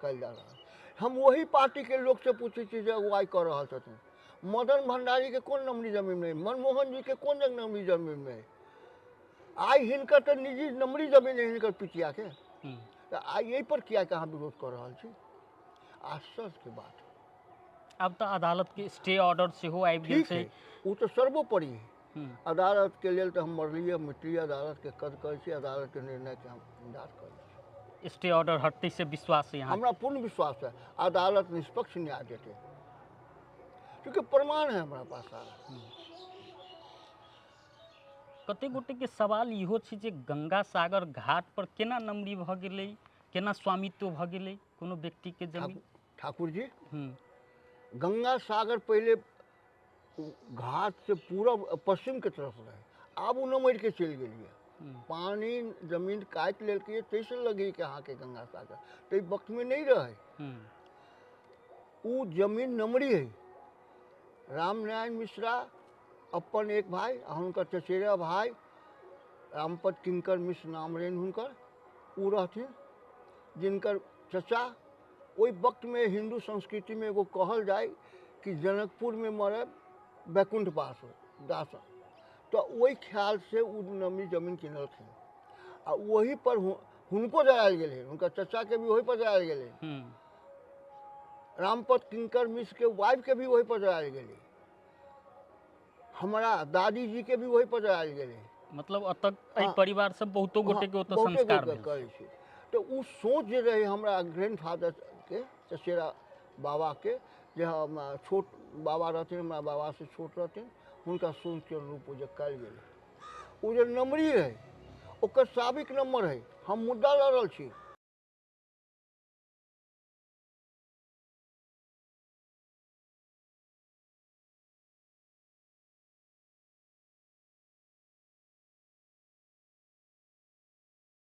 कयल जा रहल। हम ओही पार्टीके लोकसँ पूछै छी जे अगुवाई कऽ रहल छथिन, मदन भण्डारीके कोन नमरी जमीन अइ, मनमोहन जीके कोन नमरी जमीन अइ? आइ हिनकर तऽ निजी नमरी जमीन अइ हिनकर पितियाके, तऽ आइ एहिपर किएक अहाँ विरोध कऽ रहल छी? आश्चर्यके बात। आब तऽ अदालतके स्टे ऑर्डर सेहो आबि गेल छै। ओ तऽ सर्वोपरि है। अदालतके लेल तऽ हम मरलियै मिटलियै, अदालतके कद करै छी, अदालतके निर्णयके हम इंतजार करै छी। स्टे ऑर्डर हटतै से विश्वास है? हमरा पूर्ण विश्वास है, अदालत निष्पक्ष न्याय देतै, क्योंकि प्रमाण है हमरा पास सारा। कते गोटेके सवाल इहो छै जे गंगा सागर घाट पर केना नमरी भऽ गेलै, केना स्वामित्व भऽ गेलै कोनो व्यक्तिके जमीन? ठाकुर जी, गंगा सागर पहिले घाट से पूरब पश्चिम के तरफ रहे, आब ओ नमरि के चलि गेलियै। पानी जमीन काटि लेलकै, ताहिसँ लगै कि अहाँके गंगा सागर ताहि वक्तमे नहि रहै। ओ जमीन नमरी है। रामनारायण मिश्रा अपन एक भाय आ हुनकर चचेरा भाय रामपद किंकर मिश्र नाम रहनि हुनकर, ओ रहथिन जिनकर चचा ओहि वक्तमे हिन्दू संस्कृतिमे एगो कहल जाय कि जनकपुरमे मरे वैकुण्ठ वास हो दास, तऽ ओहि ख्यालसँ ओ नमी जमीन किनलखिन आ ओही पर हुनको जरायल गेलै, हुनकर चचाके भी ओही पर जरायल गेलै, रामपद किंकर मिश्रके वाइफके भी ओही पर जरायल गेलै, हमरा दादीजी के भी वही पर जरायल गेलै। मतलब एतऽ एहि परिवार सब बहुतो गोटे के ओतऽ संस्कार भेल करै छै। तऽ ओ सोच जे रहै हमरा ग्रैंड फादर के, चचेरा बाबा के, जे हम छोट बाबा रहथिन, हमरा बाबा से छोट रहथिन, हुनका सोचके अनुरूप ओ जे कयल गेलै। ओ जे नमरी रहै ओकर साबिक नंबर है, हम मुद्दा लड़ल छी।